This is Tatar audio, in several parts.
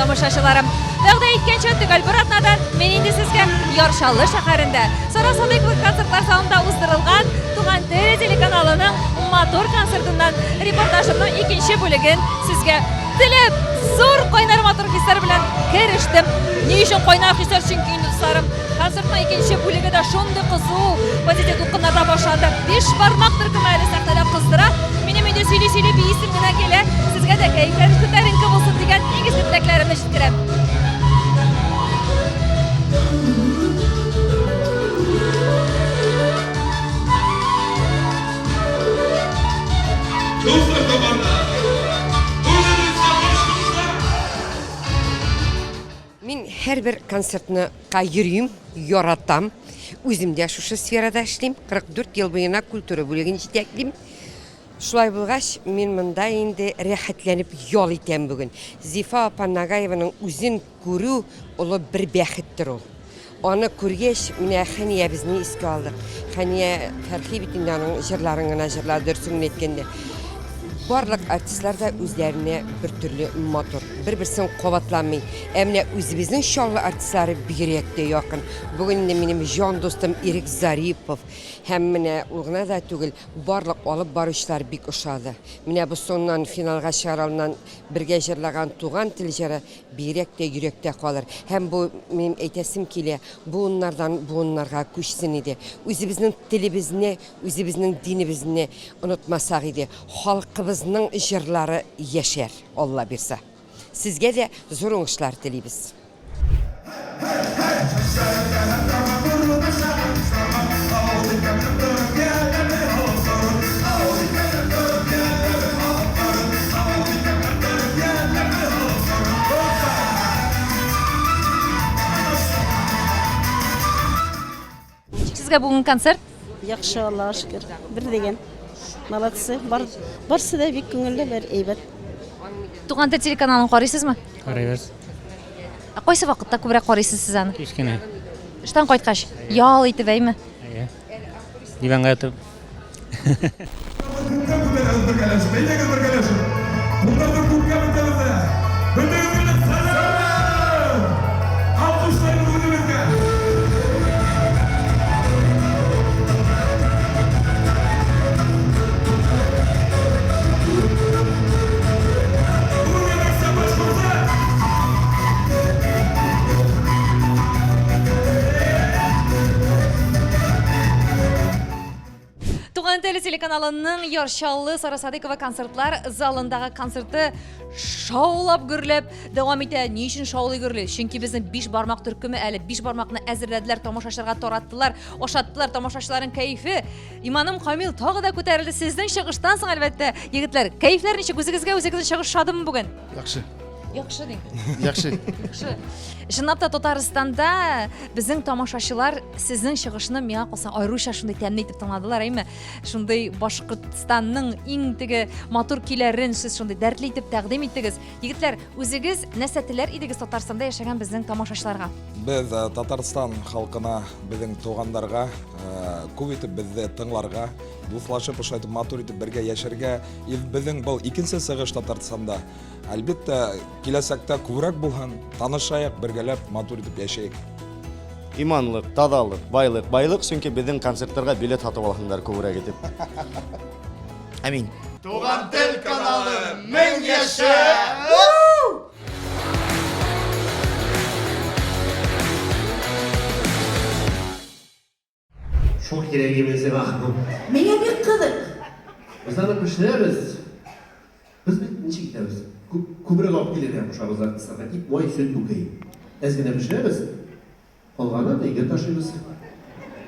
тамашачыларым. Вәгъдә иткәнчә, төгәл бер атнадан мин инде сезгә Яр Чаллы шәһәрендә Сара Садыйкова концертлар залында уздырылган Туган тел телеканалының матур концертыннан репортажымның икенче бүлеген сезгә теләп, зур кайнар матур хисләр белән керештем. Ни өчен кайнар хисләр? Чөнки инде, дусларым, концертның икенче бүлеге дә шундый кызу, позитив дулкыннарда башланды. Биш бармак төркеме әле сәхнәдә кыздыра. Минем инде сөйли-сөйли биисем генә килә. Сезгә дә кәефләрегез күтәренке булсын дигән иң изге теләкләремне җиткерәм. Дуслар табанда! Мин һәрбер концертны ка йөрим, яратам. Үзем дә шушы сферада эшлим. 44 ел буена культура бүлеген җитәклим. Шулай булгач, мин монда инде рәхәтләнеп ял итәм бүген. Зифа апа Нагаеваның үзен күрү олы бер бәхеттер ул. Аны күргәч, менә Хәниябезне искә алдык. Хәния Фәрхи бит инде аның җырларын гына җырлады, дөресен генә әйткәндә. Барлык артистлар да үзләренә бер төрле матур, бер-берсен кабатламый. Ә менә үзебезнең Чаллы артистлары бигрәк тә якын. Бүген инде минем җан дустым Ирек Зарипов һәм менә ул гына да түгел, барлык алып баручылар бик ошады. Менә бу соңыннан финалга чыгар алдыннан бергә җырлаган Туган тел җыры Бигрәк тә йөрәктә калыр. Һәм бу, минем әйтәсем килә, буыннардан буыннарга күчсен иде. Үзебезнең телебезне, үзебезнең динебезне онытмасак иде. Халкыбызның җырлары яшәр, Алла бирса. Сезгә дә зур уңышлар телибез. Ничек сезгә бүген концерт? Яхшы, Аллага шөкер. Бер дигән. Молодцы. Бар, барсы да бик күңелле, бер әйбәт. Туган тел телеканалын карыйсызмы? Карыйбыз. Ә кайсы вакытта күбрәк карыйсыз сез аны? Кич кенә. Эштән кайткач, ял итеп, әйме? Әйе. Диванга ятып. Күккә күтәрәбез бергәләшеп, әйдәгез бергәләшеп. Кулларны күккә бетәбез дә. Бөтегезгә дә сәлам! Алкышларны үзебезгә. Туган тел телеканалының Яр Чаллы Сара Садыкова концертлар залындагы концерты шаулап гөрләп дәвам итә. Ни өчен шаулый гөрли? Чөнки безнең биш бармак төркеме әле биш бармакны әзерләделәр, тамашачыларга тараттылар, ашаттылар, тамашачыларның кәефе, иманым камил, тагы да күтәрелде. Сезнең чыгыштан соң, әлбәттә, егетләр, кәефләр ничек? Үзегезгә үзегезнең чыгыш ошадымы бүген? Яхшы. Яхшы дим. Яхшы. Яхшы. Чынлап та Татарстанда безнең тамашачылар сезнең чыгышны миңа калса аеруча шундый тәмле итеп тыңладылар, әйме? Шундый Башкортстанның иң теге матур көйләрен сез шундый дәртле итеп тәкъдим иттегез. Егетләр, үзегез нәрсә теләр идегез Татарстанда яшәгән безнең тамашачыларга? Без э, Татарстан халкына, безнең туганнарга э, күп итеп безне тыңларга, дуслашып, ошайтып матур итеп бергә яшәргә. И безнең был икенче чыгыш Татарстанда. Әлбәттә, киләчәктә күбрәк булһын, танышайык, бергәләп матур итеп яшәйек. Иманлык, тазалык, байлык, байлык, чөнки безнең концертларга билет сатып алһыннар күбрәк итеп. Аминь. Туган тел каналы, мең яшә! Шул кирәк иде сиңа. Миңа бик кызык. Без аны пешерәбез. Без бит ничек итәбез? Күбрәк алып килергә кушабыз артистларга. Ит, май, сөт, күкәй. Әз генә пешерәбез. Калганын өйгә ташыйбыз.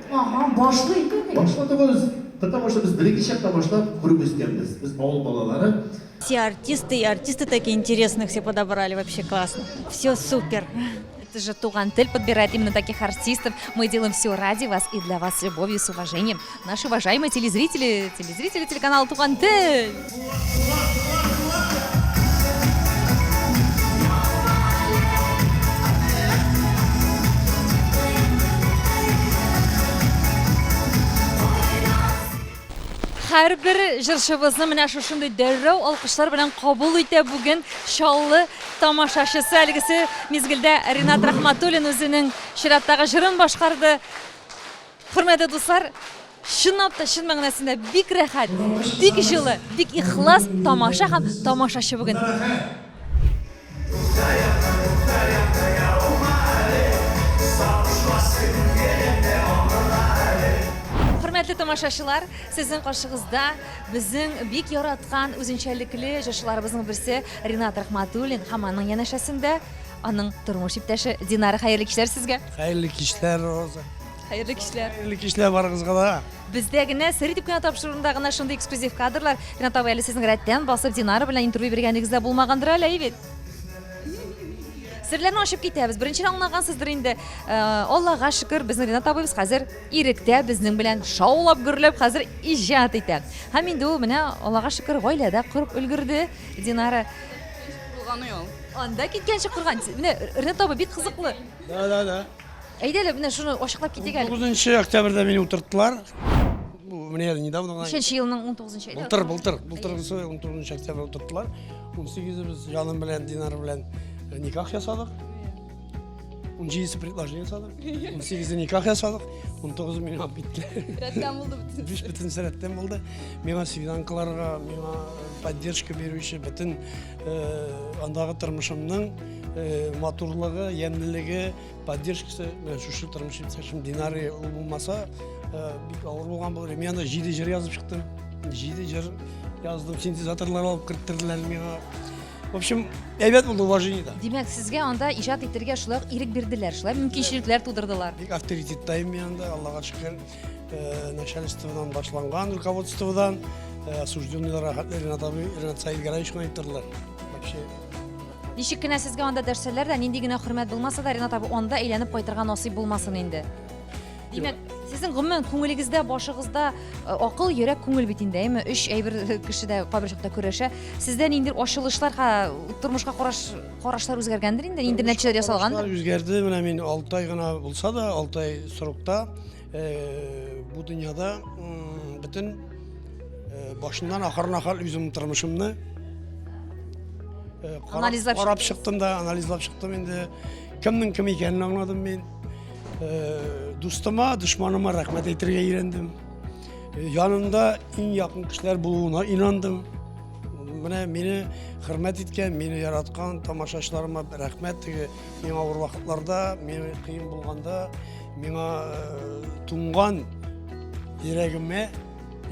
Ага, башлы икән. Башладыгыз. Потому что без бәләкәй чактан башлап күреп үскәнбез. Без авыл балалары. Все артисты и артисты такие интересных все подобрали, вообще классно. Все супер. Это же Туган Тель подбирает именно таких артистов. Мы делаем все ради вас и для вас с любовью, с уважением. Наши уважаемые телезрители, телезрители телеканала Туган Тель. Һәрбер җырчыбызны менә шушындый дәррәү алкышлар белән кабул итә бүген Чаллы тамашачысы. Әлегесе мизгелдә Ринат Рахматуллин үзенең чираттагы җырын башкарды. Хөрмәтле дуслар, чынлап та, чын мәгънәсендә бик рәхәт, бик җылы, бик ихлас тамаша һәм тамашачы бүген. Хөрмәтле тамашачылар, сезнең каршыгызда безнең бик яраткан үзенчәлекле җырчыларыбызның берсе Ринат Рахматуллин һәм аның янәшәсендә аның тормыш иптәше Динара. Хәерле кичләр сезгә. Хәерле кичләр, Роза. Хәерле кичләр. Хәерле кичләр барыгызга да. Бездә генә, сер итеп кенә тапшыруында гына шундый эксклюзив кадрлар. Ринат абый, әле сезнең рәттән басып Динара белән интервью биргәнегез дә булмагандыр әле, әй бит? Серләрне ачып китәбез. Беренчедән аңлагансыздыр инде. Э, Аллага шөкер, безнең Ринат абыебыз хәзер иректә безнең белән шаулап, гөрләп хәзер иҗат итә. Һәм инде ул менә Аллага шөкер гаилә дә корып өлгерде. Динара Булганы ул. Анда киткәнче корган. Менә Ринат абый бик кызыклы. Да, да, да. Әйдә әле, менә шуны ачыклап китик әле. 19 октябрьдә мине утырттылар. Бу менә әле недавно гына. Ничәнче елның 19 айда? Былтыр, былтыр, былтыргысы 19 октябрьдә утырттылар. 18-ебез җаным белән, Динар белән э, никах ясадык. 17-се предложение ясадык. 18-е никах ясадык. 19-ы мине алып киттеләр. Рәттән булды бөтен. Биш бөтен рәттән булды. Миңа свиданкаларга, миңа э, поддержка бирүче бөтен э, андагы тормышымның э, матурлыгы, ямьлелеге, Поддержкасы менә шушы тормыш иптәшем Динара ул булмаса, э, бик авыр булган булыр. Мин анда җиде җыр язып чыктым. Җиде җыр яздым, синтезаторлар алып керттерделәр миңа. В общем, әйбәт булды уважение да. Димәк, сезгә анда иҗат итәргә шулай ук ирек бирделәр, шулай мөмкинчелекләр тудырдылар. Бик авторитеттайым мин анда, Аллага шөкер, э, начальстводан башланган, руководстводан, э, осужденныйлар рәхәтле Ренат абый, Ренат Саидгараевич кына әйттерделәр. Вообще Ничек кенә сезгә анда дәшсәләр дә, нинди генә хөрмәт булмаса да, Ренат абый, анда әйләнеп кайтырга насыйп булмасын инде. Димәк, сезнең гомумән күңелегездә, башыгызда э, акыл, йөрәк, күңел бит инде, әйме? Өч әйбер э, кешедә кайбер чакта көрәшә. Сездә ниндидер ачылышлар, ха, тормышка караш, карашлар үзгәргәндер инде, ниндидер нәтиҗәләр ясалгандыр? Карашлар үзгәрде. Менә мин 6 ай гына булса да, 6 ай срокта э, бу дөньяда бөтен Э, башыннан ахырына хәл үземнең тормышымны э, анализлап карап чыктым да, анализлап чыктым инде. Кемнең кем икәнен аңладым мин. Э, дустыма, дошманыма рәхмәт әйтергә өйрәндем. Янымда иң якын кешеләр булуына инандым. Менә мине хөрмәт иткән, мине яраткан тамашачыларыма рәхмәт. Теге миңа авыр вакытларда, миңа кыен булганда, миңа туңган йөрәгемә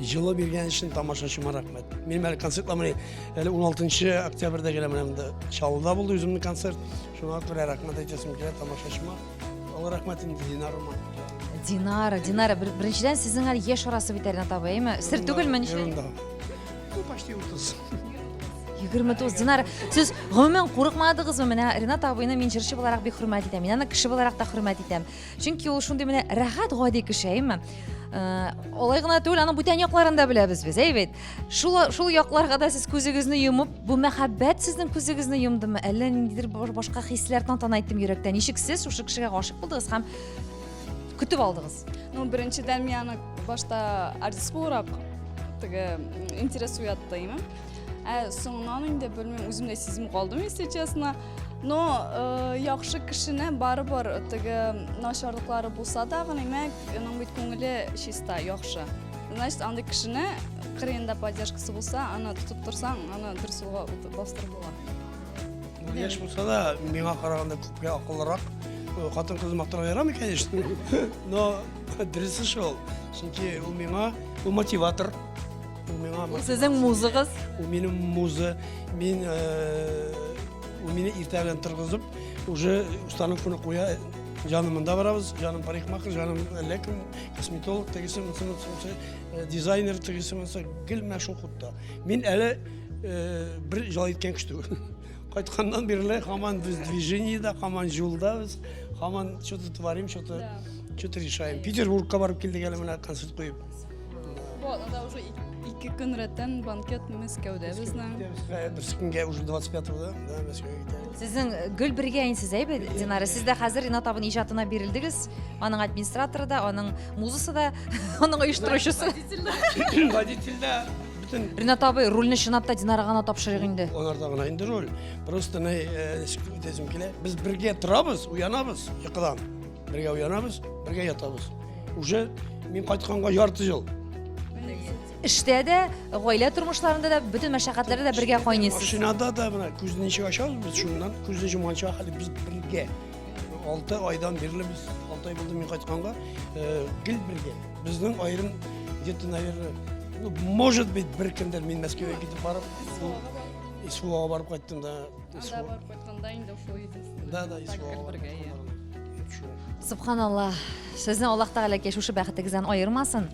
Җылы биргән өчен тамашачыма рәхмәт. Минем әле концертлар менә әле 16 октябрьдә генә менә монда Чаллыда булды үземнең концерт. Шуңа күрә рәхмәт әйтәсем килә тамашачыма. Олы рәхмәт инде Динарыма. Динара, Динара, бер, беренчедән сезнең әле яшь арасы бит әле, Натаба, әйме? Сер түгелме ничә? Ерунда. Ну, почти 30. 29. Динара, сез гомумән курыкмадыгызмы? Менә Ренат абыйны мин җырчы буларак бик хөрмәт итәм. Мин аны кеше буларак та хөрмәт итәм. Чөнки ул шундый менә рәхәт гади кеше, әйме? Э, алай гына түгел, аның бүтән якларын да беләбез без, әй бит. Шул шул якларга да сез күзегезне йомып, бу мәхәббәт сезнең күзегезне йомдымы? Әллә ниндидер башка хисләр тантана иттем йөрәктә. Ничек сез шушы кешегә гашыйк булдыгыз һәм көтеп алдыгыз? Ну, беренчедән мин аны башта артист буларак теге интерес уятты, әйме? Ә соңыннан инде белмим, үзем дә сизми калдым, если честно. Но э, яхшы кешене барыбер теге начарлыклары булса да, димәк, аның бит күңеле чиста, яхшы. Значит, андый кешене кырыенда поддержкасы булса, аны тотып торсаң, аны дөрес юлга бастырып була. Ул яшь булса да, миңа караганда күпкә акыллырак. Э, хатын-кыз мактарга ярамый, конечно. Но дөресе шул. Чөнки ул миңа, ул мотиватор. Ул миңа Ул сезнең музыгыз. Ул минем музы. Мин э, ул мине иртә белән торгызып, уже установканы куя. Җаным монда барабыз, җаным парикмахер, җаным әллә кем, косметолог, тегесе, монысы, монысы, монысы, э, дизайнер, тегесе, монысы, гел менә шул хутта. Мин әле э, бер җал иткән кеше түгел. Кайтканнан бирле һаман без движениедә, һаман юлда без, һаман что-то творим, что-то что-то решаем. Петербургка барып килдек әле менә концерт куеп. Бу атнада уже ике көн рәттән банкет Мәскәүдә безнең. Берсе көнгә уже 25-го, да, Мәскәүгә китәбез. Сезнең э, гөл бергә инде сез, әйбе, Динара. Сез дә хәзер Ринат абының иҗатына бирелдегез. Аның администраторы да, аның музысы да, аның оештыручысы. Водитель дә бөтен Ринат абый, рульне чынлап та Динара гына тапшырыйк инде. Анарда гына инде роль. Просто не э, ничек әйтәсем килә. Без бергә торабыз, уянабыз йокыдан. Бергә уянабыз, бергә ятабыз. Уже мин кайтканга ярты ел. Эштә дә, гаилә тормышларында да, бөтен мәшәкатьләрдә дә бергә кайныйсыз. Машинада да менә күзне ничек ачабыз без шуннан, күзне йомганчы хәле без бергә. 6 айдан бирле без, 6 ай булды мин кайтканга, э, гел бергә. Безнең аерым где-то, наверное, ну, может быть, бер көндер мин Мәскәүгә китеп барып, СВОга барып кайттым да. Анда барып кайтканда инде шул единственный. Да, да, СВОга барып кайтканда. Субханалла, сезне Аллаһ Тәгалә шушы бәхетегездән аермасын.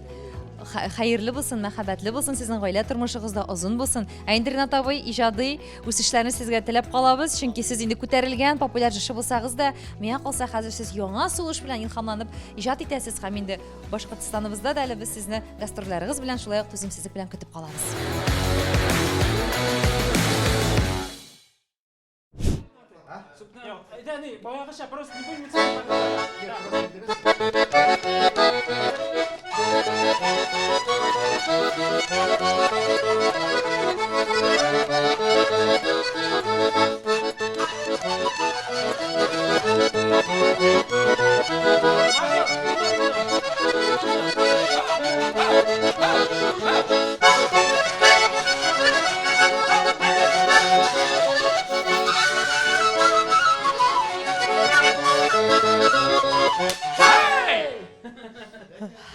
Хәерле булсын, мәхәббәтле булсын сезнең гаилә тормышыгыз да озын булсын. Ә инде Ринат абый, иҗади үсешләрне сезгә теләп калабыз, чөнки сез инде күтәрелгән, популяр җырчы булсагыз да, миңа калса хәзер сез яңа сулыш белән илһамланып иҗат итәсез һәм инде Башкортстаныбызда да әле без сезне гастрольләрегез белән шулай ук түземсезлек белән көтеп калабыз.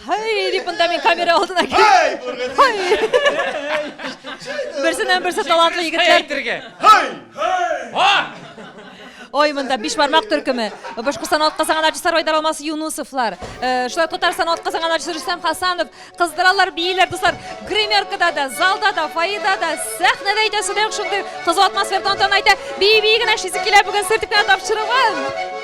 Һай, дип монда мин камера алдына килдем. Һай! Берсеннән берсе талантлы егетләр. Әйтергә. Һай! Һай! Ой, монда биш бармак төркеме. Башкортстан атказанган артистлар Айдар Алмас Юнусовлар. Э, шулай Татарстан атказанган артисты Рөстәм Хасанов. Кыздыралар, бииләр, дуслар. Гримеркада да, залда да, фойеда да, сәхнәдә әйтәсе дә юк, шундый кызу атмосфера тантана әйтә. Бии-бии генә эшлисе килә бүген сер дип кенә тапшырылган.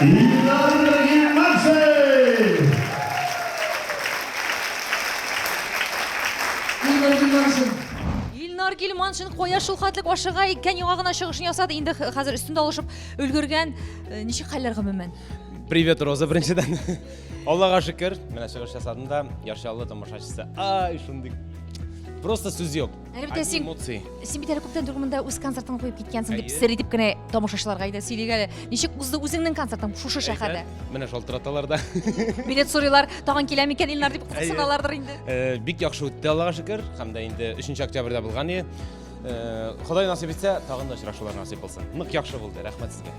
Илнар Гыйльманшин! Илнар Гыйльманшин! Илнар Гилманшин кая шул хәтлек ашыга икән, яңа гына чыгышын ясады, инде хәзер өстендә алышып өлгергән. Э, ничек хәлләр гомумән? Привет, Роза, беренчедән. Аллага шөкер, менә чыгыш ясадым да, Яр Чаллы тамашачысы. Ай, шундый. Просто сүз юк. Әлбәттә, син эмоции. Син бит әле күптән түгел монда үз концертыңны куеп киткәнсең дип сер итеп кенә тамашачыларга әйдә сөйлик әле. Ничек узды үзеңнең концертың шушы шәһәрдә? Менә шалтыраталар да. Билет сорыйлар, тагын килә микән Илнар дип кызыксыналардыр инде. Э, бик яхшы үтте, Аллага шөкер. Һәм дә инде 3 октябрьдә булган иде. Э, Ходай насыйп итсә, тагын да очрашулар насыйп булсын. Нык яхшы булды, рәхмәт сезгә.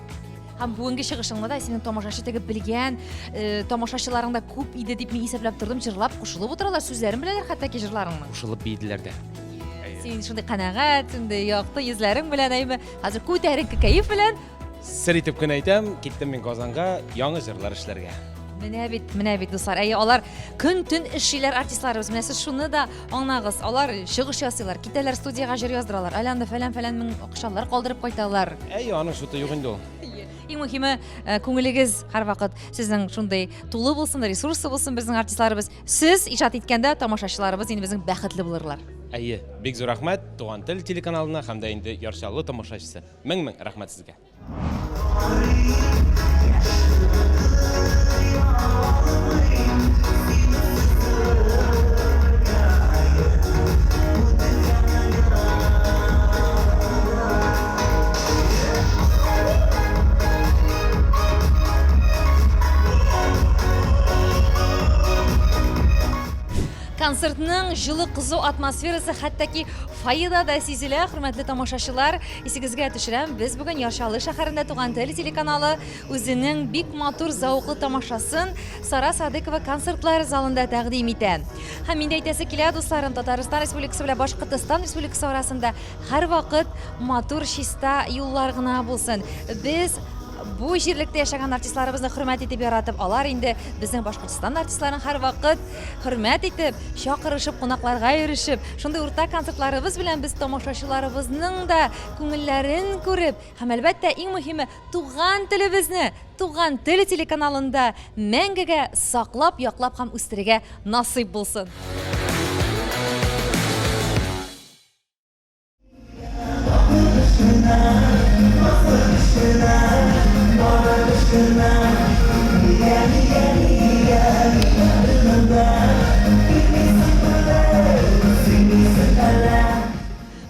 Һәм бүгенге чыгышыңны да синең тамашачы теге белгән э, тамашачыларың да күп иде дип мин исәпләп тордым. Җырлап кушылып утыралар, сүзләрен беләләр хәтта ки җырларыңның. Кушылып биеделәр дә. Син шундый канәгать, шундый якты йөзләрең белән, әйме, хәзер күтәренке кәеф белән. Сер итеп кенә әйтәм, киттем мин Казанга яңа җырлар эшләргә. Менә бит, менә бит, дуслар. Әйе, алар көн-төн эшлиләр артистларыбыз. Менә сез шуны да аңлагыз. Алар чыгыш ясыйлар, китәләр студиягә җыр яздыралар. Әле анда фәлән-фәлән мең акчалар калдырып кайталар. Әйе, аның шуты юк инде ул. Иң мөһиме, э, күңелегез һәрвакыт сезнең шундый тулы булсын, ресурсы булсын безнең артистларыбыз. Сез иҗат иткәндә тамашачыларыбыз инде безнең бәхетле булырлар. Әйе, бик зур рәхмәт Туган тел телеканалына һәм дә инде Яр Чаллы тамашачысы. Мең-мең рәхмәт сезгә. Концертның җылы кызу атмосферасы хәтта ки фойеда да сизелә, хөрмәтле тамашачылар. Исегезгә төшерәм, без бүген Яр Чаллы шәһәрендә Туган тел телеканалы үзенең бик матур зәвыклы тамашасын Сара Садыкова концертлар залында тәкъдим итә. Һәм инде әйтәсе килә, дусларым, Татарстан Республикасы белән Башкортостан Республикасы арасында һәрвакыт матур, чиста юллар гына булсын. Без. бу җирлектә яшәгән артистларыбызны хөрмәт итеп яратып, алар инде безнең Башкортстан артистларын һәрвакыт хөрмәт итеп, чакырышып, кунакларга йөрешеп, шундый уртак концертларыбыз белән без тамашачыларыбызның да күңелләрен күреп һәм, әлбәттә, иң мөһиме, туган телебезне Туган тел телеканалында мәңгегә саклап, яклап һәм үстерергә насыйп булсын.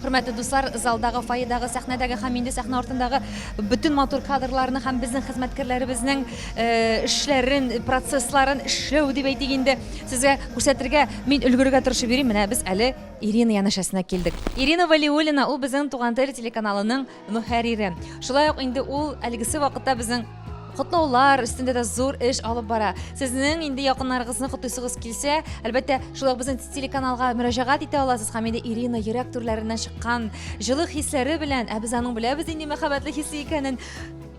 Хөрмәтле дуслар, залдагы, фойедагы, сәхнәдәге һәм инде сәхнә артындагы бөтен матур кадрларны һәм безнең хезмәткәрләребезнең э, эшләрен, процессларын эшләү дип әйтик инде, сезгә күрсәтергә мин өлгерергә тырышып йөрим. Менә без әле Ирина янәшәсенә килдек. Ирина Валиуллина ул безнең Туган тел телеканалының мөхәррире. Шулай ук инде ул әлегесе вакытта безнең котлаулар өстендә дә зур эш алып бара. Сезнең инде якыннарыгызны котлыйсыгыз килсә, әлбәттә, шулай ук безнең телеканалга мөрәҗәгать итә аласыз һәм инде Ирина йөрәк түрләреннән чыккан җылы хисләре белән, ә без аның беләбез нинди мәхәббәтле хисе икәнен,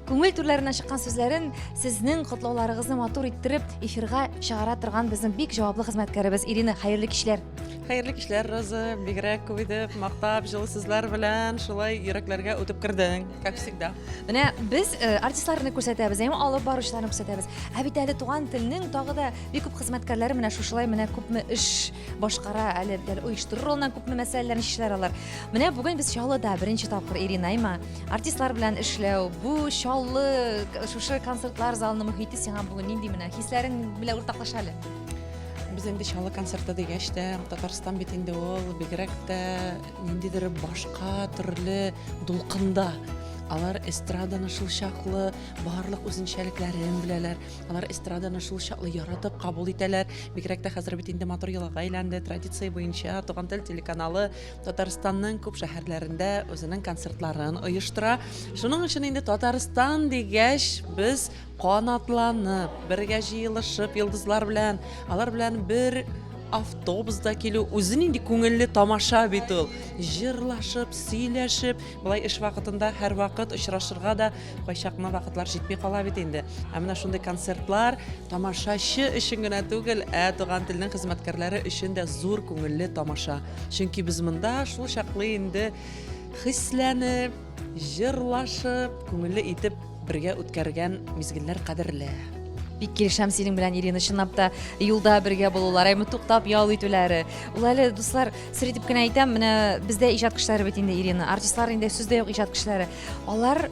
күңел түрләреннән чыккан сүзләрен сезнең котлауларыгызны матур иттереп эфирга чыгара торган безнең бик җаваплы хезмәткәребез Ирина. Хәерле кичләр. Хәерле кичләр, Роза. Бигрәк күп итеп, мактап, җылы сүзләр белән шулай йөрәкләргә үтеп кердең, как всегда. Менә без э, артистларны күрсәтәбез, әйме алып баручыларны күрсәтәбез. Ә бит әле туган телнең тагы да бик күп хезмәткәрләре менә шушылай менә күпме эш башкара, әле әле оештыру ролына күпме мәсьәләләрне чишәләр алар. Менә бүген без Чаллыда беренче тапкыр Ирина Айма артистлар белән эшләү, бу Чаллы шушы концертлар залының мөхите сиңа бүген нинди менә хисләрең белән уртаклаш әле. Без инде Чаллы концерты дигәч тә, Татарстан бит инде ул бигрәк тә ниндидер башка төрле дулкында. Алар эстраданы шул чаклы барлык үзенчәлекләрен беләләр. Алар эстраданы шул чаклы яратып кабул итәләр. Бигрәк тә хәзер бит инде матур йолага әйләнде. Традиция буенча Туган тел телеканалы Татарстанның күп шәһәрләрендә үзенең концертларын оештыра. Шуның өчен инде Татарстан дигәч, без канатланып, бергә җыелышып йолдызлар белән, алар белән бер автобуста килү үзе нинди күңелле тамаша бит ул. Җырлашып, сөйләшеп, болай эш вакытында һәрвакыт очрашырга да кайчакны вакытлар җитми кала бит инде. Ә менә шундый концертлар тамашачы өчен генә түгел, ә туган телнең хезмәткәрләре өчен дә зур күңелле тамаша. Чөнки без монда шул чаклы инде хисләнеп, җырлашып, күңелле итеп бергә үткәргән мизгелләр кадерле. Бик килешәм синең белән, Ирина, чынлап та юлда бергә булулар, әмма туктап ял итүләре. Ул әле, дуслар, сер итеп кенә әйтәм, менә бездә иҗат кешеләре бит инде, Ирина, артистлар инде сүз дә юк иҗат кешеләре. Алар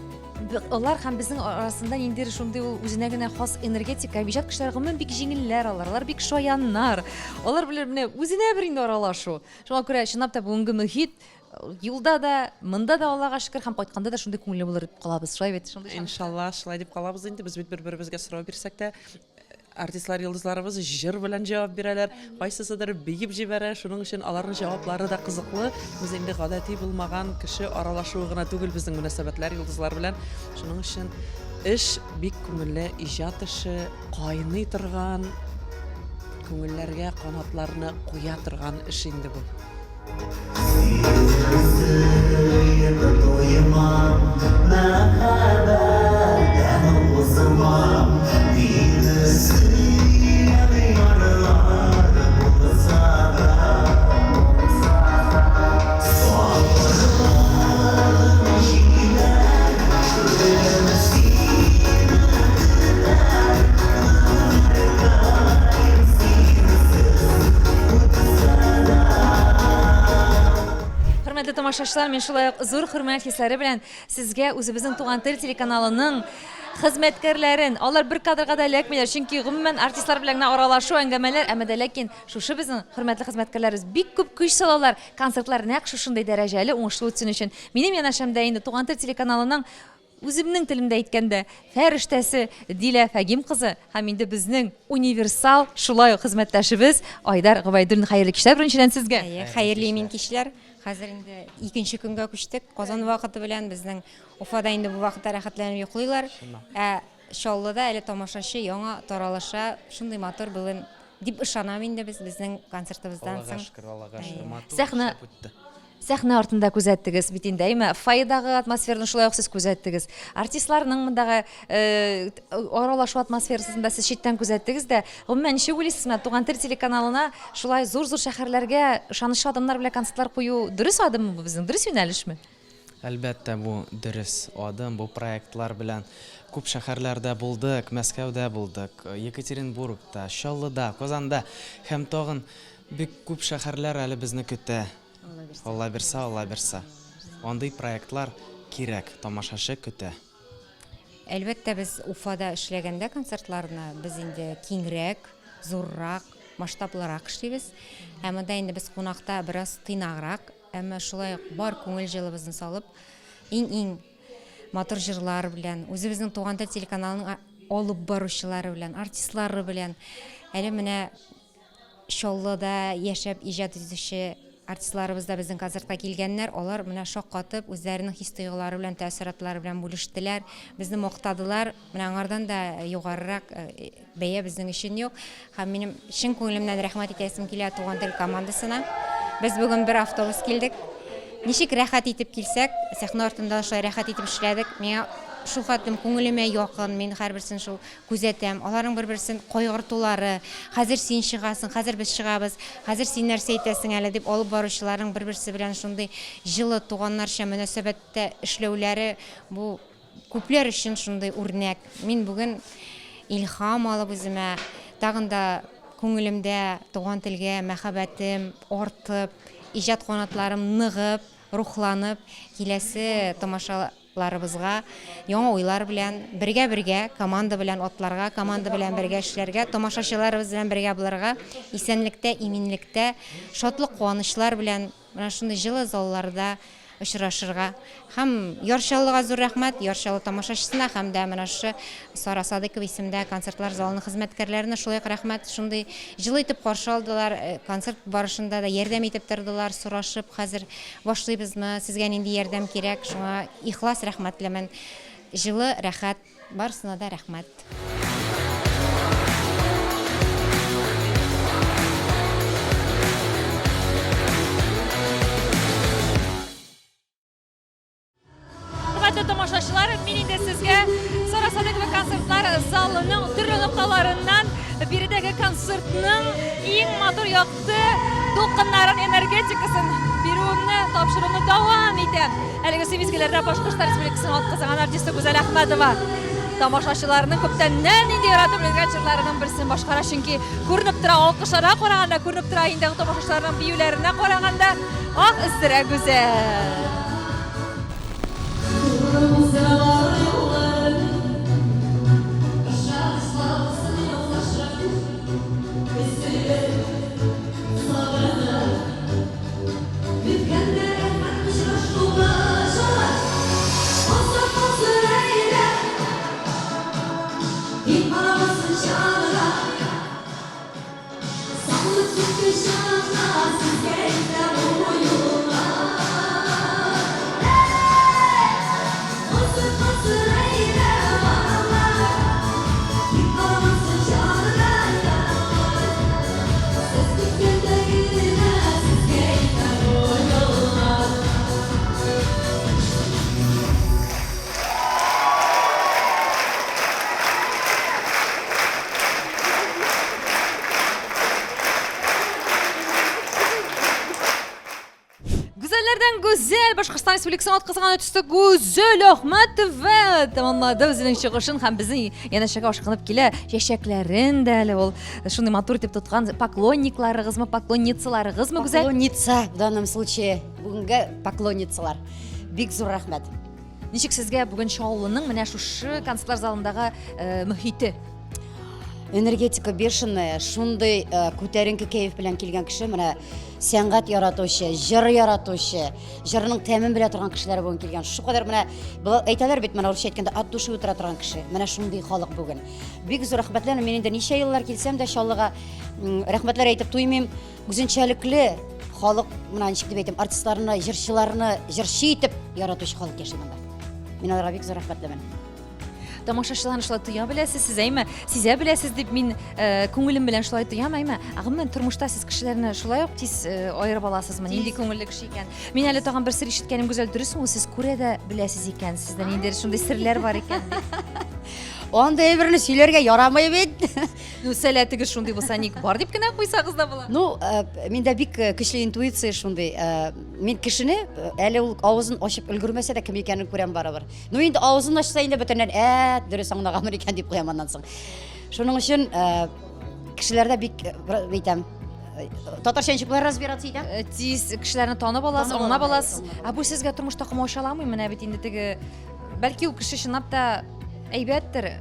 алар һәм безнең арасында ниндидер шундый ул үзенә генә хас энергетика. Иҗат кешеләре гомумән бик җиңелләр алар, алар бик шаяннар. Алар белән менә үзенә бер инде аралашу. Шуңа күрә чынлап та бүгенге мөхит юлда да, монда да Аллага шөкер һәм кайтканда да шундый күңелле булыр дип калабыз. Шулай бит? Шундый Иншалла, шулай дип калабыз инде. Без бит бер-беребезгә сорау бирсәк тә, артистлар, йолдызларыбыз җыр белән җавап бирәләр, кайсысыдыр биеп җибәрә, шуның өчен аларның җаваплары да кызыклы. Без инде гадәти булмаган кеше аралашуы гына түгел безнең мөнәсәбәтләр йолдызлар белән. Шуның өчен эш бик күңелле, иҗат эше кайный торган, күңелләргә канатларны куя торган эш инде бу. Хөрмәтле тамашачылар, мин шулай ук зур хөрмәт хисләре белән сезгә үзебезнең Туган тел телеканалының хезмәткәрләрен, алар бер кадрга да эләкмиләр, чөнки гомумән артистлар белән генә аралашу, әңгәмәләр, әмма дә ләкин шушы безнең хөрмәтле хезмәткәрләребез бик күп көч салалар, концертлар нәкъ шушындый дәрәҗәле, уңышлы үтсен өчен. Минем янәшәмдә инде Туган тел телеканалының Үземнең телемдә әйткәндә, фәрештәсе Дилә Фәгим кызы һәм инде безнең универсал шулай ук хезмәттәшебез Айдар Гобәйдуллин. Хәерле кичләр беренчедән сезгә. Әйе, хәерле имин кичләр. Хәзер инде икенче көнгә күчтек. Казан вакыты белән безнең Уфада инде бу вакытта рәхәтләнеп йоклыйлар. Ә Чаллыда әле тамашачы яңа таралыша. Шундый матур бүген дип ышанам инде без безнең концертыбыздан Аллага соң. шөкер, Аллага шөкер. Әйе. Матур Сәхнә шәп үтте. Сәхнә артында күзәттегез бит инде, әйме? Фойедагы атмосфераны шулай ук сез күзәттегез. Артистларның мондагы э, аралашу атмосферасын да сез читтән күзәттегез дә. Гомумән, ничек уйлыйсыз, менә Туган тел телеканалына шулай зур-зур шәһәрләргә ышанычлы адымнар белән концертлар кую дөрес адыммы бу безнең, дөрес юнәлешме? Әлбәттә, бу дөрес адым. Бу проектлар белән күп шәһәрләрдә булдык, Мәскәүдә булдык, Екатеринбургта, Чаллыда, Казанда һәм тагын бик күп шәһәрләр әле безне көтә. Алла бирса, Алла бирса. Андый проектлар кирәк, тамашачы көтә. Әлбәттә, без Уфада эшләгәндә концертларны без инде киңрәк, зуррак, масштаблырак эшлибез. Ә монда инде без кунакта бераз тыйнаграк, әмма шулай ук бар күңел җылыбызны салып, иң-иң матур җырлар белән, үзебезнең Туган тел телеканалының алып баручылары белән, артистлары белән, әле менә Чаллыда яшәп иҗат итүче артистларыбыз да безнең концертка килгәннәр. Алар менә шаккатып, үзләренең хис-тойгылары белән, тәэссоратлары белән бүлештеләр, безне мактадылар. Менә аңардан да югарырак бәя безнең өчен юк. Һәм минем чын күңелемнән рәхмәт итәсем килә Туган тел командасына. Без бүген бер автобус килдек. Ничек рәхәт итеп килсәк, сәхнә артында да шулай рәхәт итеп эшләдек. Миңа шул хәтлем күңелемә якын, мин һәрберсен шул күзәтәм. Аларның бер-берсен кайгыртулары, хәзер син чыгасың, хәзер без чыгабыз, хәзер син нәрсә әйтәсең әле, дип алып баручыларның бер-берсе белән шундый җылы, туганнарча мөнәсәбәттә эшләүләре, бу Күпләр өчен шундый үрнәк. Мин бүген илһам алып үземә, тагын да күңелемдә туган телгә мәхәббәтем артып, иҗат канатларым ныгып, рухланып, киләсе тамашаларыбызга яңа уйлар белән, бергә-бергә, команда белән атларга, команда белән бергә эшләргә, тамашачыларыбыз белән бергә булырга, исәнлектә, иминлектә, шатлык-куанычлар белән Менә шундый җылы залларда очрашырга. Һәм Яр Чаллыга зур рәхмәт, Яр Чаллы тамашачысына һәм дә менә шушы Сара Садыйкова исемендәге концертлар залының хезмәткәрләренә шулай ук рәхмәт. Шундый җылы итеп каршы алдылар, концерт барышында да ярдәм итеп тордылар, сорашып, хәзер башлыйбызмы, сезгә нинди ярдәм кирәк, шуңа ихлас рәхмәтлемен. Җылы, рәхәт. Барысына да рәхмәт. Хөрмәтле тамашачылар, мин инде сезгә Сара Садыкова концертлар залының төрле нокталарыннан биредәге концертның иң матур якты дулкыннарын, энергетикасын бирүемне, тапшыруымны дәвам итәм. Әлеге мизгелләрдә Башкортстан Республикасының атказанган артисты Гүзәл Әхмәтова тамашачыларының күптәннән инде яратып өлгергән җырларының берсен башкара, чөнки күренеп тора, алкышларга караганда, күренеп тора инде тамашачыларның биюләренә караганда, ах, өстерә Гүзәл. Гүзәлләрдән гүзәл Башкортстан Республикасының атказанган артисты Гүзәл Әхмәтова тәмамлады үзенең чыгышын һәм безнең янәшәгә ашкынып килә. Чәчәкләрен дә әле ул шундый матур итеп тоткан поклонникларыгызмы, поклонницаларыгызмы, Гүзәл? Поклонница в данном случае. Бүгенге поклонницалар. Бик зур рәхмәт. Ничек сезгә бүген Чаллының менә шушы концертлар залындагы э, мөхите? Энергетика бешеная, шундый э, күтәренке кәеф белән килгән кеше, менә сәнгать яратучы, җыр яратучы, җырның тәмен белә торган кешеләр бүген килгән. Шу кадәр менә әйтәләр бит, менә урысча әйткәндә, от души утыра торган кеше. Менә шундый халык бүген. Бик зур рәхмәтләр. Мин инде ничә еллар килсәм дә Чаллыга рәхмәтләр әйтеп туймыйм. Үзенчәлекле халык, менә ничек дип әйтим, артистларны, җырчыларны җырчы итеп яратучы халык яши монда. Мин аларга бик зур рәхмәтлемен. Тамашачыларны шулай тоя беләсез сез, әйме? Сизә беләсез дип мин э, күңелем белән шулай тоям, әйме? Ә гомумән тормышта сез кешеләрне шулай ук тиз э, аерып аласызмы? Нинди күңелле кеше икән? Мин әле тагын бер сер ишеткәнем Гүзәл, дөресме ул? Сез күрә дә беләсез икән, сездә ниндидер шундый серләр бар икән. Андый әйберне сөйләргә ярамый бит. Ну, сәләтегез шундый булса, ник бар дип кенә куйсагыз да була. Ну, э, миндә бик э, көчле интуиция шундый. Э, мин кешене әле ул авызын ачып өлгермәсә дә кем икәнен күрәм барыбер. Ну, инде авызын ачса инде бөтенләй, ә, дөрес аңлаганмын икән дип куям аннан соң. Шуның өчен кешеләрдә бик әйтәм, татарча ничек болай разбираться итәм? Тиз кешеләрне танып аласыз, аңлап аласыз. Ә бу сезгә тормышта комачауламый менә бит инде теге бәлки ул кеше чынлап та әйбәттер.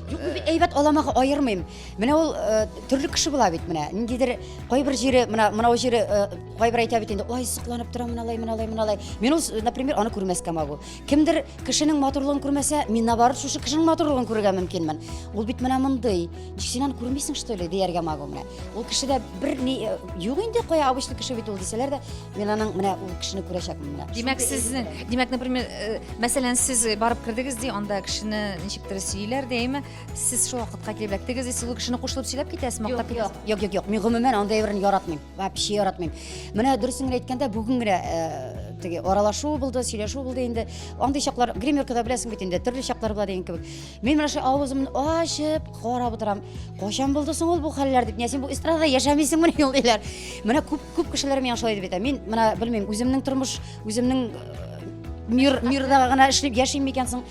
Юк, мин бит әйбәт аламага аермыйм. Менә ул э, төрле кеше була бит менә. Ниндидер кайбер җире, менә менә ул җире э, кайбер әйтә бит инде, ой, сокланып торам, менә алай, менә алай, менә алай. Мин ул, например, аны күрмәскә могу. Кемдер кешенең матурлыгын күрмәсә, мин наоборот шушы кешенең матурлыгын күрергә мөмкинмен. Ул бит менә мондый. Ничек син аны күрмисең, что ли, дияргә могу менә. Ул кешедә бер ни э, юк инде, кая обычный кеше бит ул дисәләр дә, Мин аның менә ул кешене күрәчәкмен менә. Димәк, сезнең, димәк, например, э, мәсәлән, сез барып кердегез ди, анда кешене ничектер сөйләр ди, әйме? Сез шул вакытка килеп эләктегез ди, сез ул кешене кушылып сөйләп китәсез, мактап китәсез. Юк, юк, юк. Мин гомумән андый әйберне яратмыйм. Вообще яратмыйм. Менә дөресен генә әйткәндә, бүген генә э, теге аралашу булды, сөйләшү булды инде. Андый чаклар гримеркада беләсең бит инде, төрле чаклар була дигән кебек. Мин менә шул авызымны ачып карап утырам. Кайчан булды соң ул бу хәлләр дип. Нә син бу эстрадада яшәмисеңмени ул диләр. Менә күп күп кешеләр миңа шулай дип әйтә. Мин менә белмим, үземнең тормыш, үземнең э, мир мирда гына эшләп яшим микән соң?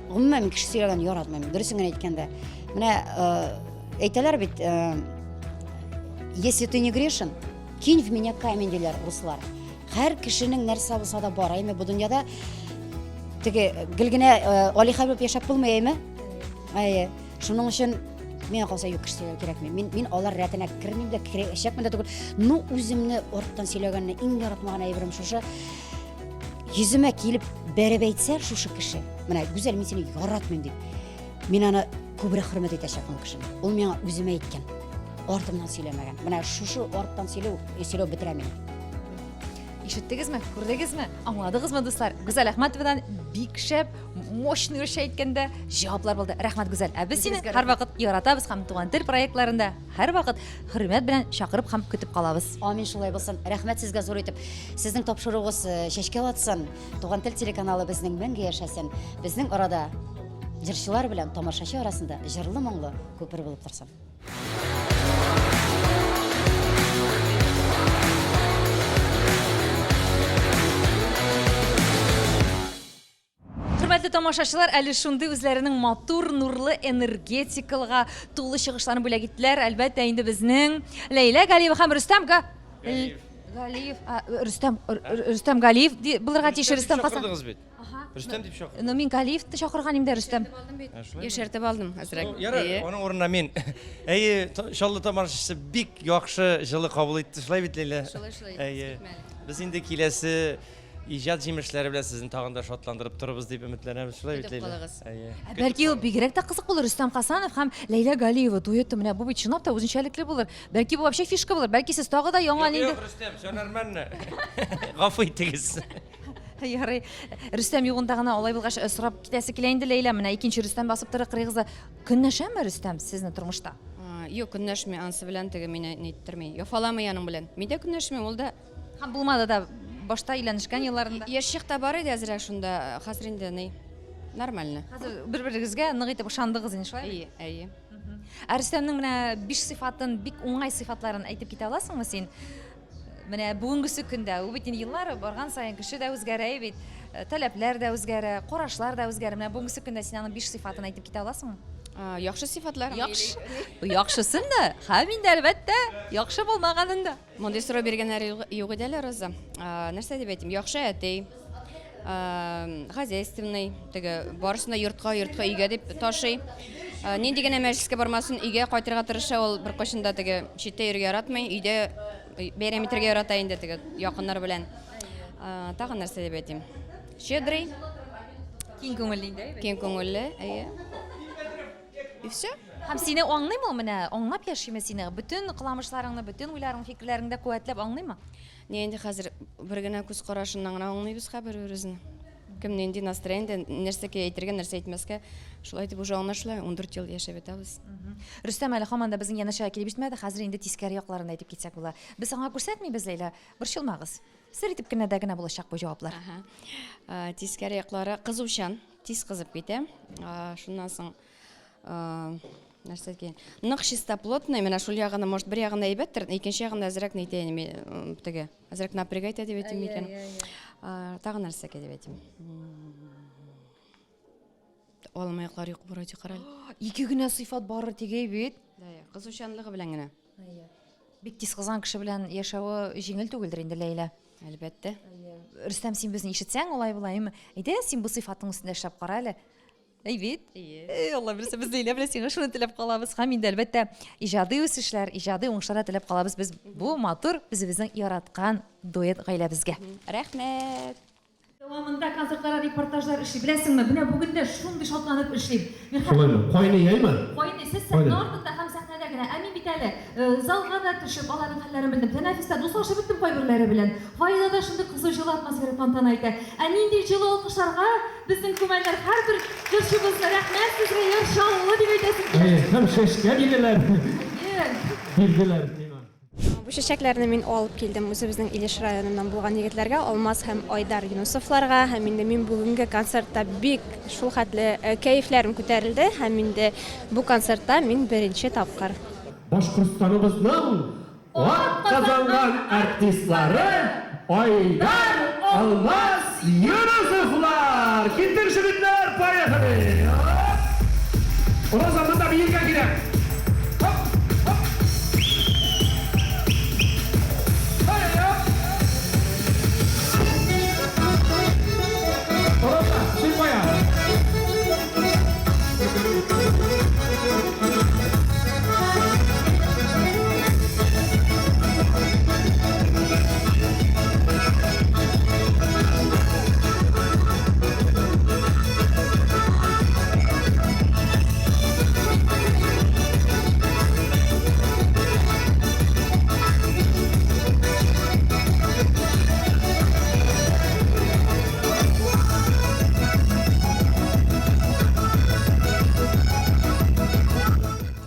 Гомумән мин кеше сөйләгәнне яратмыйм. Дөресен генә әйткәндә. Менә э, әйтәләр бит, э, если ты не грешен, кинь в меня камень диләр руслар. Һәр кешенең нәрсә булса да бар, әйме бу дөньяда теге гел генә алиха булып яшәп булмый, әйме? Әйе. Шуның өчен миңа калса юк кеше сөйләү кирәкми. Мин мин алар рәтенә кермим дә, керәчәкмен дә түгел. Ну үземне арттан сөйләгәнне иң яратмаган әйберем шушы. Йөземә килеп бәреп әйтсә шушы кеше, менә Гүзәл, мин сине яратмыйм дип. Мин аны күбрәк хөрмәт итәчәкмен ул кешене. Ул миңа үземә әйткән. Артымнан сөйләмәгән. Менә шушы арттан сөйләү, сөйләү бетерә мине. Ишеттегезме, күрдегезме, аңладыгызмы, дуслар? Гүзәл Әхмәтовадан бик шәп, мощный русча әйткәндә җаваплар булды. Рәхмәт, Гүзәл. Ә без сине һәрвакыт яратабыз һәм Туган тел проектларында һәрвакыт хөрмәт белән чакырып һәм көтеп калабыз. Амин, шулай булсын. Рәхмәт сезгә зур итеп. Сезнең тапшыруыгыз э, чәчкә атсын. Туган тел телеканалы безнең мәңге яшәсен. Безнең арада җырчылар белән тамашачы арасында җырлы-моңлы күпер булып торсын. Хөрмәтле тамашачылар, әле шундый үзләренең матур, нурлы, энергетикалыга тулы чыгышларын бүләк иттеләр. Әлбәттә, инде безнең Ләйлә Галиева һәм Рөстәм Га... Галиев, Рөстәм, Рөстәм Галиев булырга тиеш Рөстәм Хасан. Чакырдыгыз бит. Рөстәм дип чакырдым. Ну, мин Галиевны чакырган инде Рөстәм. Яшәртеп алдым әзрәк. Ярар, аның урынына мин. Әйе, Чаллы тамашачысы бик яхшы җылы кабул итте. Шулай бит, Ләйлә? Шулай, шулай. Әйе. Без инде киләсе иҗат җимешләре белән сезне тагын да шатландырып торырбыз дип өметләнәбез. Шулай бит, Ләйлә? Әйе. Ә бәлки ул бигрәк тә кызык булыр Рөстәм Хасанов һәм Ләйлә Галиева дуэты. Менә бу бит чынлап та үзенчәлекле булыр. Бәлки бу вообще фишка булыр. Бәлки сез тагы да яңа нинди Юк, Рөстәм, все нормально. Гафу итегез. Ярый. Рөстәм югында гына алай булгач э, сорап китәсе килә инде Ләйлә. Менә икенче Рөстәм басып тора кырыегызда. Көнләшәме Рөстәм сезне тормышта? Юк, көнләшми, ансы белән теге мине ниттерми. Яфаламый аның белән. Мин дә көнләшмим, ул да. Һәм булмады да башта өйләнешкән елларында. Яшь чакта бар иде әзрәк шунда, хәзер инде ни, нормально. Хәзер бер-берегезгә нык итеп ышандыгыз инде, шулай Әйе, әйе. Ә Рөстәмнең менә биш сыйфатын, бик уңай сыйфатларын әйтеп китә аласыңмы син? Менә бүгенгесе көндә, ул бит инде еллар барган саен кеше дә үзгәрә бит, э, таләпләр дә үзгәрә, карашлар да үзгәрә. Менә бүгенгесе көндә син аның биш сыйфатын әйтеп китә аласыңмы? Яхшы сыйфатлар. Яхшы. Яхшысын да, һәм инде әлбәттә, яхшы булмаганын да. Мондый сорау биргәннәр юк иде әле, Роза. Нәрсә дип әйтим? Яхшы әти, хозяйственный, теге барысын да йортка, йортка, өйгә дип ташый. Нинди генә мәҗлескә бармасын, өйгә кайтырга тырыша, ул беркайчан да теге читтә йөрергә яратмый, өйдә бәйрәм итәргә ярата инде теге якыннар белән. Тагын нәрсә дип әйтим? Щедрый. Киң күңелле инде. Киң күңелле, әйе. И все. Һәм сине аңлыймы ул менә, аңлап яшиме сине? Бөтен кыламышларыңны, бөтен уйларың, фикерләреңне дә куәтләп аңлыймы? Ни инде хәзер бер генә күз карашыннан гына аңлыйбыз хә бер-беребезне. Кем нинди настроениедә, нәрсәгә әйтергә, нәрсә әйтмәскә. Шулай итеп уже аңлашыла, 14 ел яшәп ятабыз. Рөстәм әле һаман да безнең янәшәгә килеп җитмәде, хәзер инде тискәре якларын да әйтеп китсәк була. Без аңа күрсәтмибез, Ләйлә, борчылмагыз. Сер итеп кенә дә генә булачак бу җаваплар. Ага. Тискәре яклары кызучан, тиз кызып китә. Шуннан соң нәрсә икән? Нык чистоплотный, менә шул ягына, может, бер ягына әйбәттер, икенче ягына әзрәк ни әйтәйем, теге, әзрәк напрягать итә дип әйтим микән? Тагын нәрсә дип әйтим? Алма яклар юк вроде, карале. Ике генә сыйфат барыр дигәй бит. Кызучанлыгы белән генә. Бик тиз кызган кеше белән яшәве җиңел түгелдер инде, Ләйлә. Әлбәттә. Рөстәм, син безне ишетсәң, алай болаймы? Әйдә, син бу сыйфатың өстендә эшләп кара әле. Әй бит. Эй, Алла бирсә, без Ләйлә белән сиңа шуны теләп калабыз. Һәм инде, әлбәттә, иҗади үсешләр, иҗади уңышлар да теләп калабыз без бу матур, үзебезнең яраткан дуэт гаиләбезгә. Рәхмәт! Дәвамында концертларга репортажлар эшли. Беләсеңме, менә бүген дә шундый шатланып эшлим. Мирхәт. Шулаймы? Кайный, әйме? Кайный. Сез сәхнә артында һәм сәхнәдә генә. Ә мин бит әле залга да төшеп, аларның хәлләрен белдем. Тәнәфестә дуслашып беттем кайберләре белән. Фойеда да шундый кызу җылы атмосфера тантана итә. Ә нинди җылы алкышларга безнең күмәлләр һәрбер җырчыбызны рәхмәт сезгә, Яр Чаллы дип әйтәсем килә. Әйе, һәм чәчкә бирделәр. Әйе. Бирделәр миңа. Бу чәчәкләрне мин алып килдем үзебезнең Илеш районыннан булган егетләргә, Алмаз һәм Айдар Юнусовларга. Һәм инде мин бүгенге концертта бик шул хәтле э, кәефләрем күтәрелде һәм инде бу концертта мин беренче тапкыр. Башкортстаныбызның атказанган артистлары Айдар, Алмаз Юнусовлар! Киттек, җегетләр, поехали! Роза, монда биергә кирәк! Хоп, хоп! Роза, син кая?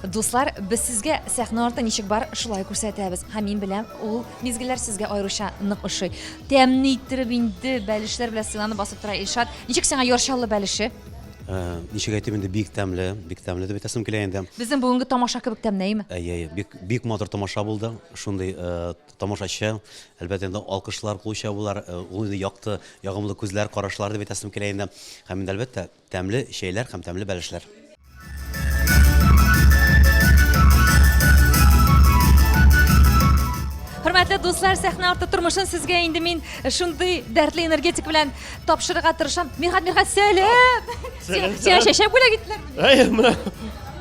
Дуслар, без сезгә сәхнә арты ничек бар, шулай күрсәтәбез. Һәм мин беләм, ул мизгелләр сезгә аеруча нык ошый. Тәмле иттереп инде бәлешләр белән сыйланып басып тора Илшат. Ничек сиңа Яр Чаллы бәлеше? Э, ничек әйтим инде, бик тәмле, бик тәмле дип әйтәсем килә инде. Безнең бүгенге тамаша кебек тәмле, әйеме? Әйе, әйе, бик, бик матур тамаша булды. Шундый э, тамашачы, әлбәттә инде алкышлар, кул чабулар, э, ул инде якты, ягымлы күзләр, карашлар дип әйтәсем килә инде. Һәм инде, әлбәттә, тәмле чәйләр һәм тәмле бәлешләр. Хөрмәтле дуслар, сәхнә арты тормышын сезгә инде мин шундый дәртле энергетик белән тапшырырга тырышам. Мирхат, Мирхат, сәлам! Сәлам, Сиңа чәчәк бүләк иттеләр. Әй, менә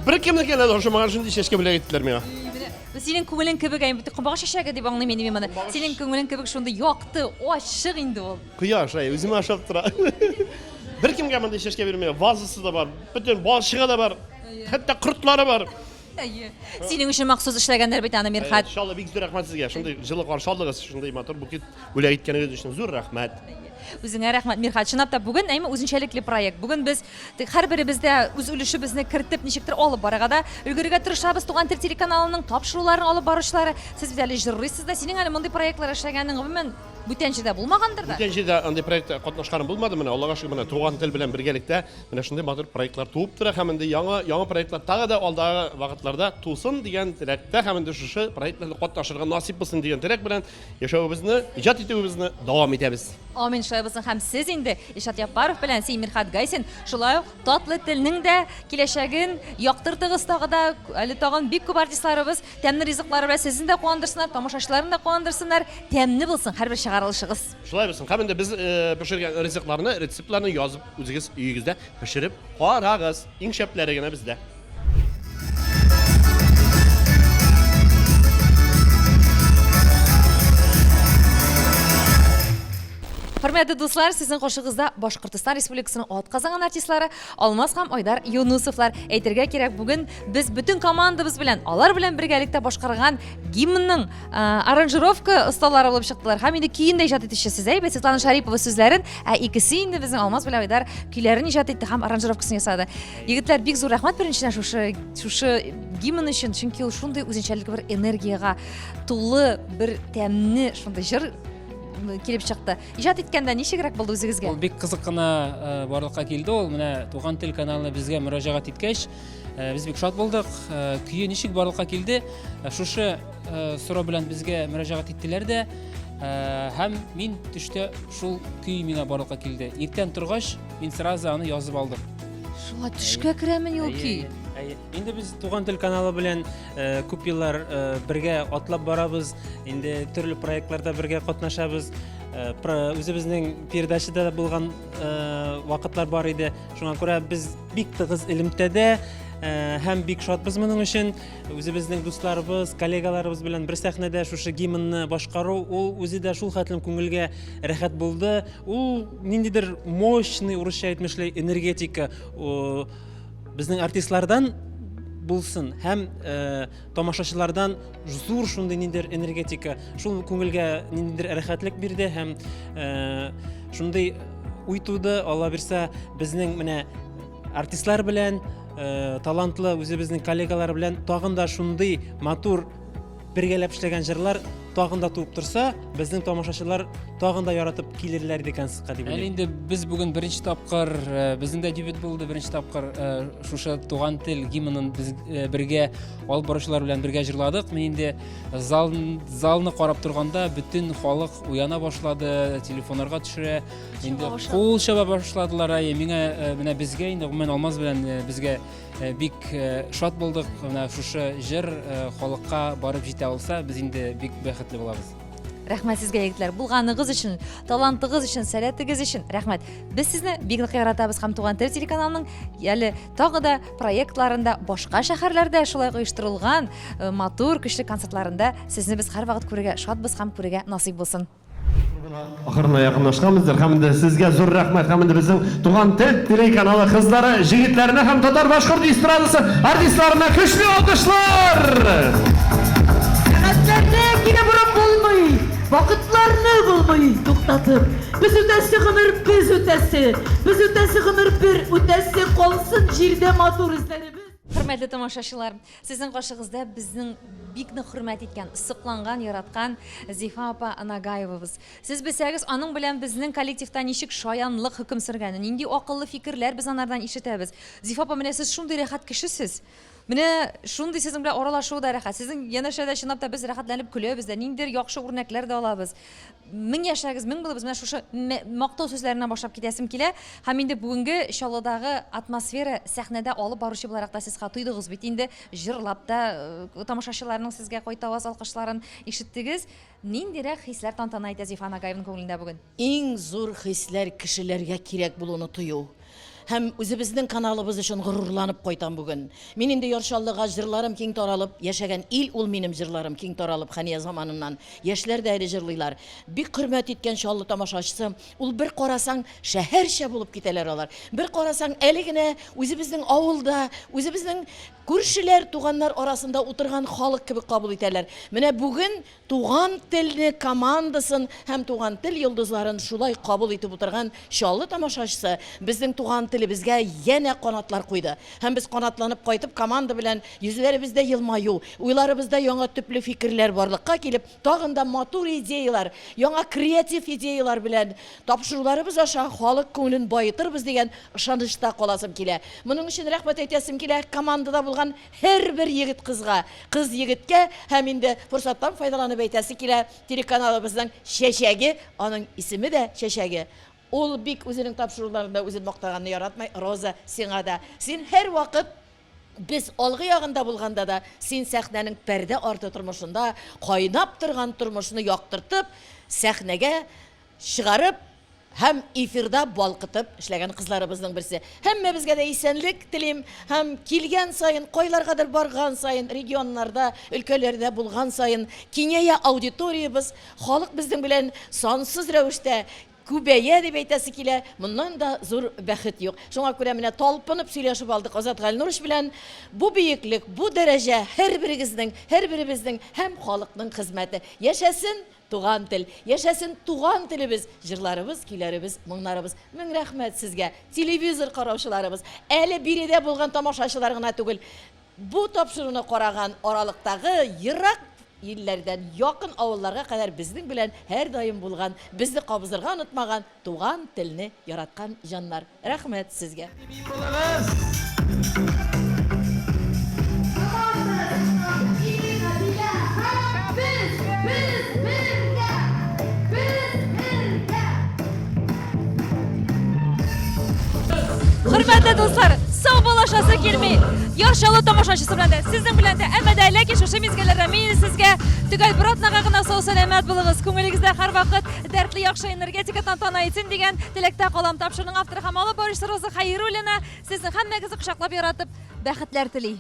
бер кемнеке дә ошамаган шундый чәчкә бүләк иттеләр миңа. Синең күңелең кебек, әй, комбага чәчәге дип аңлыйм инде мин моны. Синең күңелең кебек шундый якты, ачык инде ул. Кояш, әй, үземә ошап тора. Бер кемгә мондый чәчкә бирмиләр. Вазасы да бар, бөтен балчыгы да бар, хәтта кортлары бар. Әйе. Синең өчен махсус эшләгәннәр бит аны, Мирхат. Иншалла, бик зур рәхмәт сезгә. Шундый җылы каршы алдыгыз, шундый матур букет бүләк иткәнегез өчен зур рәхмәт. Үзеңә рәхмәт, Мирхат. Чынлап та бүген әйме үзенчәлекле проект. Бүген без һәрберебез дә үз өлешебезне кертеп, ничектер алып барырга да өлгерергә тырышабыз. Туган тел телеканалының тапшыруларын алып баручылары. Сез бит әле җырлыйсыз да. Синең әле мондый проектлар эшләгәнең гомумән бүтән җирдә булмагандыр да? Бүтән җирдә андый проектта катнашканым булмады. Менә Аллага шөкер, менә Туган тел белән бергәлектә менә шундый матур проектлар туып тора һәм инде яңа яңа проектлар тагы да алдагы вакытларда тусын дигән теләктә һәм инде шушы проектларда катнашырга насыйп булсын дигән теләк белән яшәвебезне, иҗат итүебезне дәвам итәбез. Амин, шулай булсын. Һәм сез инде Илшат Яппаров белән син Мирхат Гайсин шулай ук татлы телнең дә киләчәген яктыртыгыз тагы да. Әле тагын бик күп артистларыбыз тәмле ризыклары белән сезне дә куандырсыннар, тамашачыларны да куандырсыннар. Тәмле булсын һәрбер чыгарылышыгыз. Шулай булсын. Һәм инде без пешергән ризыкларны, рецептларны язып үзегез өегездә пешереп карагыз. Иң шәпләре генә бездә. Хөрмәтле Хөрмәтле дуслар, сезнең каршыгызда Башкортостан Республикасының атказанган артистлары Алмаз һәм Айдар Юнусовлар. Әйтергә кирәк, бүген без бөтен командабыз белән, алар белән бергәлектә башкарган гимнның аранжировка осталары булып чыктылар. Һәм инде көен дә иҗат итүче сез, әйбәт, Светлана Шарипова сүзләрен, ә икесе инде безнең Алмаз белән Айдар көйләрен иҗат итте һәм аранжировкасын ясады. Егетләр, бик зур рәхмәт беренчедән шушы шушы гимн өчен, чөнки ул шундый үзенчәлекле бер энергиягә тулы бер тәмне шундый җыр килеп чыкты. Иҗат иткәндә ничегрәк булды үзегезгә? Ул бик кызык кына э, барлыкка килде ул. Менә Туган тел каналына безгә мөрәҗәгать иткәч, э, без бик шат булдык. Э, көе ничек барлыкка килде? Шушы сорау белән безгә мөрәҗәгать иттеләр дә, һәм мин төштә шул көй миңа барлыкка килде. Иртән торгач, мин сразу аны язып алдым. Шулай төшкә керәмени ул көй? Әйе. Инде без Туган тел каналы белән Э, күп еллар э, бергә атлап барабыз, инде төрле проектларда бергә катнашабыз. Э, үзебезнең передачада да булган вакытлар бар иде. Шуңа күрә без бик тыгыз элемтәдә һәм бик шатбыз моның өчен. Үзебезнең дусларыбыз, коллегаларыбыз белән бер сәхнәдә шушы гимнны башкару, ул үзе дә шул хәтлем күңелгә рәхәт булды. Ул ниндидер мощный, урысча әйтмешли, энергетика безнең артистлардан булсын һәм э, тамашачылардан зур шундый ниндидер энергетика, шул күңелгә ниндидер рәхәтлек бирде һәм э, шундый уй туды, Алла бирсә, безнең менә артистлар белән, э, талантлы үзебезнең коллегалар белән тагын да шундый матур бергәләп эшләгән җырлар тагын да туып торса, безнең тамашачылар тагын да яратып килерләр иде концертка дип уйлыйм. Әле инде без бүген беренче тапкыр, э, безнең дә дебют булды, беренче тапкыр э, шушы Туган тел гимнын без э, бергә алып баручылар белән бергә җырладык. Мин инде зал, залны карап торганда бөтен халык уяна башлады, телефоннарга төшерә. Инде кул чаба башладылар. Әйе, миңа менә безгә инде гомумән Алмаз белән безгә Э, бик э, шат булдык. Менә шушы җыр э, халыкка барып җитә алса, без инде бик бәхетле булабыз. Рәхмәт сезгә, егетләр. Булганыгыз өчен, талантыгыз өчен, сәләтегез өчен рәхмәт. Без сезне бик нык яратабыз һәм Туган тел телеканалының әле тагы да проектларында, башка шәһәрләрдә шулай оештырылган матур, көчле концертларында сезне без һәрвакыт күрергә шатбыз һәм күрергә насыйп булсын. Ахырына якынлашканбыздыр һәм инде сезгә зур рәхмәт һәм инде безнең Туган тел телеканалы кызлары, җегетләренә һәм татар-башкорт эстрадасы артистларына көчле алкышлар! Сәгатьләрне кире борып булмый, вакытларны булмый туктатып. Без үтәсе гомер, без үтәсе, без үтәсе гомер бер үтәсе, калсын җирдә матур эзләребез. Хөрмәтле тамашачылар, сезнең каршыгызда безнең бик нык хөрмәт иткән, сокланган, яраткан Зифа апа Нагаевабыз. Сез белсәгез, аның белән безнең коллективта ничек шаянлык хөкем сөргәнен, нинди акыллы фикерләр без анардан ишетәбез. Зифа апа, менә сез шундый рәхәт кешесез. Менә шундый сезнең белән аралашуы да рәхәт. Сезнең янәшәдә чынлап та без рәхәтләнеп көләбез дә, ниндидер яхшы үрнәкләр дә алабыз. Мең яшәгез, мең булыгыз. Менә шушы мактау сүзләреннән башлап китәсем килә. Һәм инде бүгенге Чаллыдагы атмосфера сәхнәдә алып баручы буларак та сез тойдыгыз бит инде. Җырлап та э, тамашачыларның сезгә кайтаваз алкышларын ишеттегез. Ниндирәк хисләр тантана итә Зифа Нагаевның күңелендә бүген? Иң зур хисләр кешеләргә кирәк булуны тою. Һәм үзебезнең каналыбыз өчен горурланып кайтам бүген. Мин инде Яр Чаллыга җырларым киң таралып яшәгән ил ул минем җырларым киң таралып Хәния заманыннан. Яшьләр дә әле җырлыйлар. Бик хөрмәт иткән Чаллы тамашачысы. Ул бер карасаң, шәһәрчә булып китәләр алар. Бер карасаң, әле генә үзебезнең авылда, үзебезнең күршеләр, туганнар арасында утырган халык кебек кабул итәләр. Менә бүген Туган телне командасын һәм Туган тел йолдызларын шулай кабул итеп утырган Чаллы тамашачысы безнең туган телебезгә янә канатлар куйды. Һәм без канатланып кайтып, команда белән йөзләребездә елмаю, уйларыбызда яңа төпле фикерләр барлыкка килеп, тагын да матур идеяләр, яңа креатив идеяләр белән тапшыруларыбыз аша халык күңелен баетырбыз дигән ышанычта каласым килә. Моның өчен рәхмәт әйтәсем килә командада булган һәрбер егет-кызга, кыз-егеткә һәм инде форсаттан файдаланып әйтәсе килә, телеканалыбызның чәчәге, аның исеме дә Чәчәге. Ул бик үзенең тапшыруларында үзен мактаганны яратмый, Роза, сиңа да. Син һәрвакыт без алгы ягында булганда да, син сәхнәнең пәрдә арты тормышында кайнап торган тормышны яктыртып, сәхнәгә чыгарып, Һәм эфирда балкытып эшләгән кызларыбызның берсе. Һәммәбезгә дә исәнлек телим һәм килгән саен, кайларгадыр барган саен, регионнарда, өлкәләрдә булган саен киңәя аудиториябез, халык безнең белән сансыз рәвештә күбәя дип әйтәсе килә. Моннан да зур бәхет юк. Шуңа күрә менә талпынып сөйләшеп алдык Азат Галнурович белән. Бу бөеклек, бу дәрәҗә һәрберегезнең, һәрберебезнең һәм халыкның хезмәте. Яшәсен туган тел, яшәсен туган телебез, җырларыбыз, көйләребез, моңнарыбыз. Мең рәхмәт сезгә, телевизор караучыларыбыз, әле биредә булган тамашачылар гына түгел, бу тапшыруны караган аралыктагы ерак илләрдән якын авылларга кадәр безнең белән һәрдаим булган, безне кабызырга онытмаган туган телне яраткан җаннар. Рәхмәт сезгә. Хөрмәтле дуслар, сау булашасы килми. Яр Чаллы тамашачысы белән дә, сезнең белән дә, әмма дә ләкин шушы мизгелләрдә мин сезгә төгәл бер атнага гына сау сәламәт булыгыз. Күңелегездә һәрвакыт дәртле яхшы энергетика тантана итсен дигән теләктә калам. Тапшыруның авторы һәм алып баручысы Роза Хәйруллина сезнең һәммәгезне кочаклап яратып, бәхетләр тели.